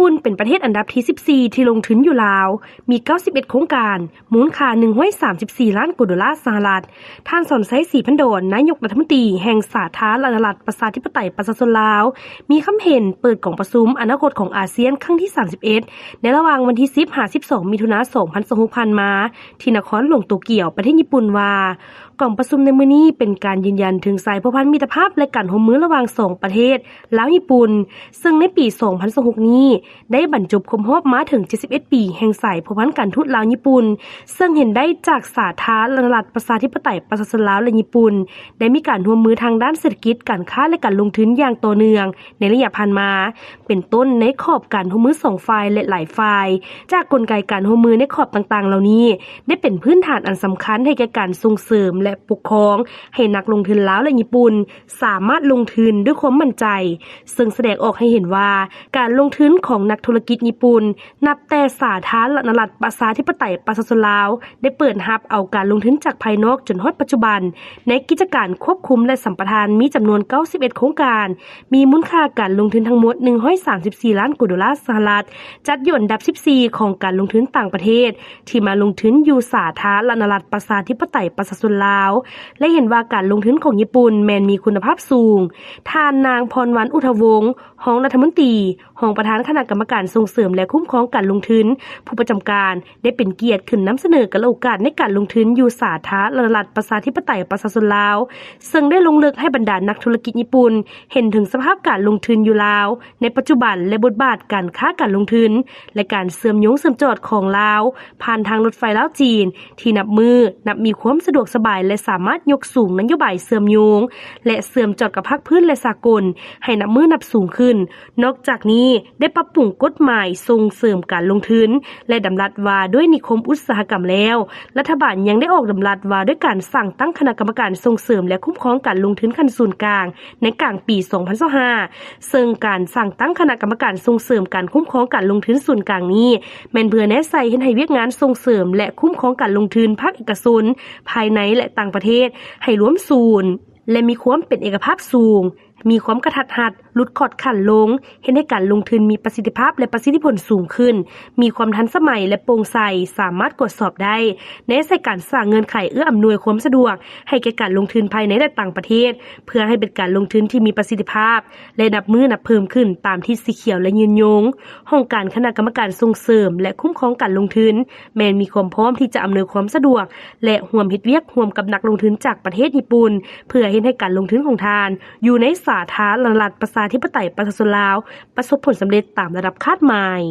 ປຸ່ນເປັນປະເທດອັນດັບທີສິບສີ່ ທີ່ລົງທຶນຢູ່ລາວ, ມີເກົ້າສິບເອັດໂຄງການ, ມູນຄ່າໜຶ່ງຮ້ອຍສາມສິບສີ່ລ້ານກວ່າໂດລາສະຫະລັດ. ທ່ານ ສອນໄຊ ສີພັນດອນ, ນາຍົກລັດຖະມົນຕີແຫ່ງສາທາລະນະລັດ ປະຊາທິປະໄຕ ປະຊາຊົນລາວ ມີຄຳເຫັນເປີດກອງປະຊຸມອະນາຄົດຂອງອາຊຽນຄັ້ງທີສາມສິບເອັດ ໃນລະຫວ່າງວັນທີສິບ ຫາ ສິບສອງ ມິຖຸນາ ສອງພັນຊາວຫົກ ຜ່ານມາ ທີ່ນະຄອນຫຼວງໂຕກຽວ ປະເທດຍີ່ປຸ່ນວ່າ ກອງປະຊຸມໃນມື້ນີ້ເປັນການຢືນຢັນເຖິງສາຍພົວພັນມິດຕະພາບ ແລະ ການຮ່ວມມືລະຫວ່າງສອງປະເທດ ລາວ-ຍີ່ປຸ່ນ ເຊິ່ງໃນປີສອງພັນຊາວຫົກນີ້ ໄດ້ບັນຈົບຄົບຮອບມາເຖິງເຈັດສິບເອັດປີແຫ່ງສາຍພົວພັນການທູດລາວ-ຍີ່ປຸ່ນ ເຊິ່ງເຫັນໄດ້ຈາກສາທາລະນະລັດ ປະຊາທິປະໄຕ ປະຊາຊົນລາວ ແລະ ຍີ່ປຸ່ນ ໄດ້ມີການຮ່ວມມືທາງດ້ານເສດຖະກິດ, ການຄ້າ ແລະ ການລົງທຶນຢ່າງຕໍ່ເນື່ອງໃນໄລຍະຜ່ານມາ ເປັນຕົ້ນໃນຂອບການຮ່ວມມືສອງຝ່າຍ ແລະ ຫຼາຍຝ່າຍ. ຈາກກົນໄກການຮ່ວມມືໃນຂອບຕ່າງໆເຫຼົ່ານີ້ ໄດ້ເປັນພື້ນຖານອັນສຳຄັນໃຫ້ແກ່ການສົ່ງເສີມ ແລະ ປົກຄອງໃຫ້ນັກລົງທຶນລາວ ແລະ ຍີ່ປຸ່ນ ສາມາດລົງທຶນດ້ວຍຄວາມໝັ້ນໃຈ, ເຊິ່ງສະແດງອອກໃຫ້ເຫັນວ່າ ການລົງທຶນຂອງນັກທຸລະກິດຍີ່ປຸ່ນ ນັບແຕ່ສາທາລະນະລັດ ປະຊາທິປະໄຕ ປະຊາຊົນລາວ ໄດ້ເປີດຮັບເອົາການລົງທຶນຈາກພາຍນອກຈົນຮອດປັດຈຸບັນ ໃນກິດຈະການຄວບຄຸມ ແລະ ສຳປະທານ ມີຈຳນວນເກົ້າສິບເອັດໂຄງການ, ມີມູນຄ່າການລົງທຶນທັງໝົດໜຶ່ງຮ້ອຍສາມສິບສີ່ລ້ານກວ່າໂດລາສະຫະລັດ, ຈັດຢູ່ອັນດັບສິບສີ່ຂອງການລົງທຶນຕ່າງປະເທດ ທີ່ມາລົງທຶນຢູ່ສາທາລະນະລັດ ປະຊາທິປະໄຕ ປະຊາຊົນລາວ ແລະ ເຫັນວ່າການລົງທຶນຂອງຍີ່ປຸ່ນແມ່ນມີຄຸນນະພາບສູງ. ທ່ານ ນາງ ພອນວັນ ອຸທະວົງ ຮອງລັດຖະມົນຕີ ຮອງປະທານຄະນະກຳມະການສົ່ງເສີມ ແລະ ຄຸ້ມຄອງການລົງທຶນ ຜູ້ປະຈຳການ ໄດ້ເປັນກຽດຂຶ້ນນຳສະເໜີການລະໂອກາດໃນການລົງທຶນຢູ່ສາທາລະນະລັດ ປະຊາທິປະໄຕ ປະຊາຊົນລາວ, ເຊິ່ງໄດ້ລົງເລິກໃຫ້ບັນດານັກທຸລະກິດຍີ່ປຸ່ນເຫັນເຖິງສະພາບການລົງທຶນຢູ່ລາວໃນປັດຈຸບັນ ແລະ ບົດບາດການຄ້າການລົງທຶນ ແລະ ການເຊື່ອມໂຍງເຊື່ອມຈອດຂອງລາວ ຜ່ານທາງລົດໄຟລາວ-ຈີນ ທີ່ນັບມື້ນັບມີຄວາມສະດວກສະບາຍ ແລະ ສາມາດຍົກສູງນະໂຍບາຍເຊື່ອມໂຍງ ແລະ ເຊື່ອມຈອດກັບພາກພື້ນ ແລະ ສາກົນ ໃຫ້ນັບມື້ນັບສູງຂຶ້ນ. ນອກຈາກນີ້ ໄດ້ປັບປຸງກົດໝາຍສົ່ງເສີມການລົງທຶນ ແລະ ດຳລັດວ່າດ້ວຍນິຄົມອຸດສາຫະກຳແລ້ວ, ລັດຖະບານຍັງໄດ້ອອກດຳລັດວ່າດ້ວຍການສ້າງຕັ້ງຄະນະກຳມະການສົ່ງເສີມ ແລະ ຄຸ້ມຄອງການລົງທຶນຂັ້ນສູນກາງ ໃນກາງປີສອງພັນຊາວຫ້າ ເຊິ່ງການສ້າງຕັ້ງຄະນະກຳມະການສົ່ງເສີມການຄຸ້ມຄອງການລົງທຶນສູນກາງນີ້ ແມ່ນເພື່ອແນໃສ່ເຮັດໃຫ້ວຽກງານສົ່ງເສີມ ແລະ ຄຸ້ມຄອງການລົງທຶນພາກເອກະຊົນ ພາຍໃນ ແລະ ຕ່າງປະເທດ ໃຫ້ລວມສູນ ແລະ ມີຄວາມເປັນເອກະພາບສູງ, ມີຄວາມກະທັດຮັດ, ຫຼຸດຂອດຂັ້ນລົງ, ເຮັດໃຫ້ການລົງທຶນມີປະສິດທິພາບ ແລະ ປະສິດທິຜົນສູງຂຶ້ນ, ມີຄວາມທັນສະໄໝ ແລະ ໂປ່ງໃສ, ສາມາດກວດສອບໄດ້, ແນໃສ່ການສ້າງເງື່ອນໄຂເອື້ອອຳນວຍຄວາມສະດວກໃຫ້ແກ່ການລົງທຶນພາຍໃນ ແລະ ຕ່າງປະເທດ ເພື່ອໃຫ້ເປັນການລົງທຶນທີ່ມີປະສິດທິພາບ ແລະ ນັບມື້ນັບເພີ່ມຂຶ້ນຕາມທິດສີຂຽວ ແລະ ຍືນຍົງ. ຫ້ອງການຄະນະກຳມະການສົ່ງເສີມ ແລະ ຄຸ້ມຄອງການລົງທຶນ ແມ່ນມີຄວາມພ້ອມທີ່ຈະອຳນວຍຄວາມສະດວກ ແລະ ຮ່ວມເຮັດວຽກຮ່ວມກັບນັກລົງທຶນຈາກປະເທດຍີ່ປຸ່ນ ເພື່ອເຮັດໃຫ້ການລົງທຶນຂອງທ່ານຢູ່ໃນສາທາລະນະລັດ ປະຊາທິປະໄຕ ປະຊາຊົນລາວ ປະສົບຜົນສຳເລັດຕາມລະດັບຄາດໝາຍ.